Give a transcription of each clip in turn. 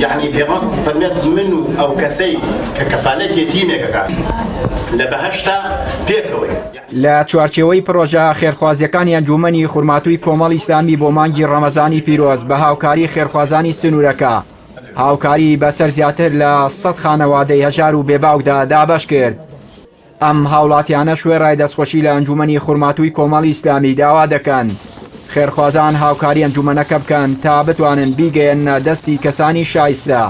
یەعنی پێغەمبەر صلی اللە فەرمێت من و ئەو کەسەی کە کەفالەت یەتیمێک ئەکات لە بەهەشتا پێکەوەین. لە چوارچێوەی پڕۆژە خێرخوازییەکانی ئەنجوومەنی خورماتووی کۆمەڵی ئیسلامی بۆ مانگی ڕەمەزانی پیرۆز بە هاوکاری خێرخوازانی سنوورەکە هاوکاری بەسەر زیاتر لە 100 خانەوادەی هەژار و بێباوکدا دابەش کرد. ئەم هاوڵاتیانەش وێڕای دەستخۆشی لە ئەنجومەنی خورماتووی کۆمەڵی ئیسلامی داوا دەکەن خێرخوازان هاوکاری ئەنجومەنەکە بکەن تا بتوانن بیگەیەننە دەستی کەسانی شایستە.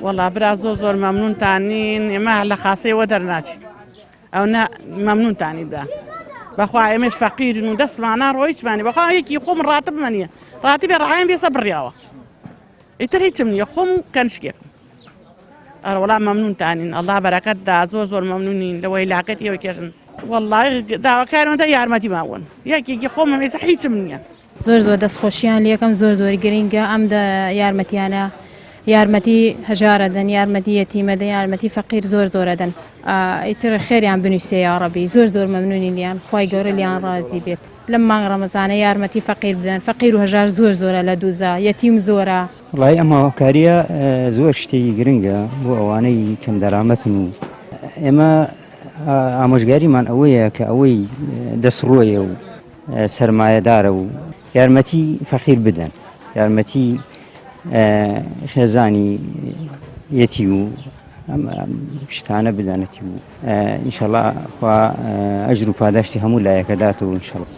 وەڵا برا زۆر زۆر مەمنونتانین ئێمە لە خاسەیەوە دەرناچین ئەو نە مەمنونتانی برا بەخوا ئێمەش فەقیرن و دەستمانە ڕۆیچمانی بەخوا یەکی خۆم ڕاتبمە نییە ڕاتبێ ڕعایم بێسە بڕیاوە ئیتر هیچم نییە خۆم و کەنشکێکم ئەرەوەڵا مەمنونتانین ئەڵا بەرەکەت دا زۆر زۆر مەمنونین لەوەی لاکەت ئێوە کێشن وەڵڵای داواکارمەتە یارمەتی ماون یەکێکی خۆمم ئێستا هیچم نییە. زۆر زۆر دەست خۆشیان لێکەم زۆر زۆر گرنگە ئەم دە یارمەتیانە یارمەتی هەژارە دەن یارمەتی یەتیمە دەن یارمەتی فەقیر زۆر زۆرە دەن ئیتر خێریان بنووسێ یاڕەبی زۆر زۆر مەمنونی لیان خوای گەورە لیان ڕازی بێت لەم مانگ ڕەمەزانە یارمەتی فەقیر بدەن فەقیر و هەژار زۆر زۆرە لە دووزا یەتیم زۆرە. وەڵایی ئەم هاوکاریە زۆر شتێکی گرنگە بۆ ئەوانەی کەم دەرامەتن و ئێمە ئامۆژگاریمان ئەوەیە کە ئەوەی دەستڕۆیە و سەرمایەدارە و یارمەتی فەقیر بدەن یارمەتی خێزانی یەتی و ئەم شتانە بدەنەتی و ئینشەڵا خوا ئەجر و پاداشتی هەموو لایەکە داتەوە ئینشەڵا.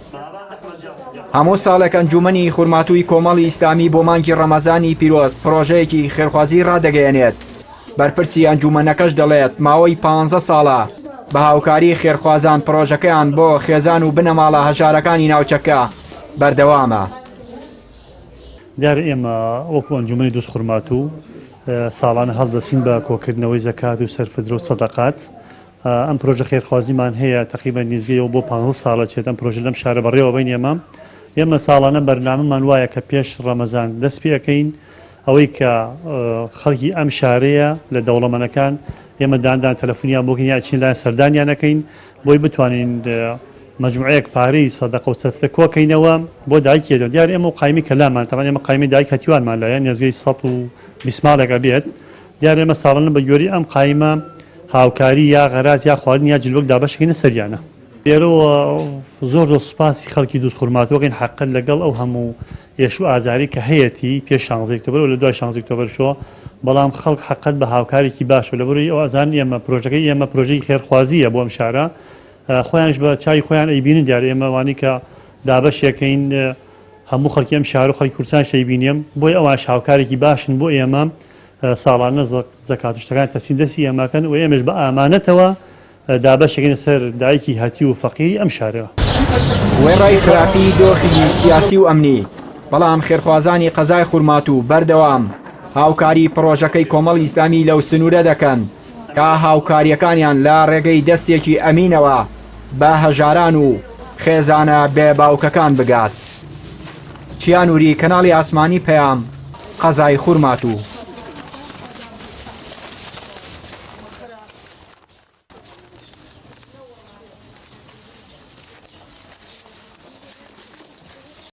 هەموو ساڵێک ئەنجوومەنی خورماتووی کۆمەڵی ئیسلامی بۆ مانگی ڕەمەزانی پیرۆز پڕۆژەیەکی خێرخوازی ڕادەگەیەنێت، بەرپرسی ئەنجوومەنەکەش دەڵێت ماوەی پانزە ساڵە بە هاوکاری خێرخوازان پڕۆژەکەیان بۆ خێزان و بنەماڵە هەژارەکانی ناوچەکە بەردەوامە. دیارە ئێمە وەکو ئەنجومەنی دوزخورماتوو ساڵانە هەڵدەسین بە کۆکردنەوەی زەکات و سەرفدرە و سەدەقات ئەم پرۆژە خێرخوازیمان هەیە تەقریبەن نیزگەیەوە بۆ پانزە ساڵە چێت ئەم پرۆژە لەم شارە بەڕێوە بەین ئێمە ئێمە ساڵانە بەرنامەمان وایە کە پێش ڕەمەزان دەست پێ ئەکەین ئەوەی کە خەڵکی ئەم شارەیە لە دەوڵەمەنەکان ئێمە داندان تەلەفونیان بۆکەین یا چین لایەن سەردانیان ئەکەین بۆی بتوانین مەجموعەیەک پارەی سەدەقە و سەرفرە کۆکەینەوە بۆ دایکی ئەدەن دیارە ئێمە و قایمی کەلامان تەبعەن ئێمە قایمی دایک هەتیوانمان لایە نێزگەی 120 ماڵێک ئەبێت دیارە ئێمە ساڵانە بە گوێرەی ئەم قایمە هاوکاری یا غەراز یا خواردن یا جلوبەرگ دابەشەکەینە سەریانە. لێرەوە زۆر زۆر سوپاسی خەڵکی دوزخورماتوو ئەکەین حەقەت لەگەڵ ئەو هەموو ئێش و ئازارەی کە هەیەتی پێش شانزەی ئۆکتۆبەر و لە دوای شانزەی ئۆکتۆبەرشەوە بەڵام خەڵک حەقەت بە هاوکارێکی باشە لەبەرئەوەی ئەو ئەزانن ئێمە پرۆژەکەی ئێمە پرۆژەی خێرخوازییە بۆ ئەم شارە خۆیانیش بە چاوی خۆیان ئەیبینن دیارە ئێمە ئەوانەی کە دابەشیەکەین هەموو خەڵکی ئەم شار و خەڵکی کوردستانیش ئەیبینێم بۆیە ئەوانش هاوکارێکی باشن بۆ ئێمە ساڵانە زەکات و شتەکان تەسلیم دەستی ئێمەکەن و ئێمەش بە ئامانەتەوە دابەشەکەینە سەر دایکی هەتیو و فەقیری ئەم شارە. وێڕای خراپی دۆخی سیاسی و ئەمنی، بەڵام خێرخوازانی قەزای خورماتوو بەردەوام هاوکاری پڕۆژەکەی کۆمەڵی ئیسلامی لەو سنوورە دەکەن. تا هاوکارییەکانیان لە ڕێگەی دەستێکی ئەمینەوە بە هەژاران و خێزانە بێ باوکەکان بگات. چیا نوری، کەناڵی ئاسمانی پەیام، قەزای خورماتوو.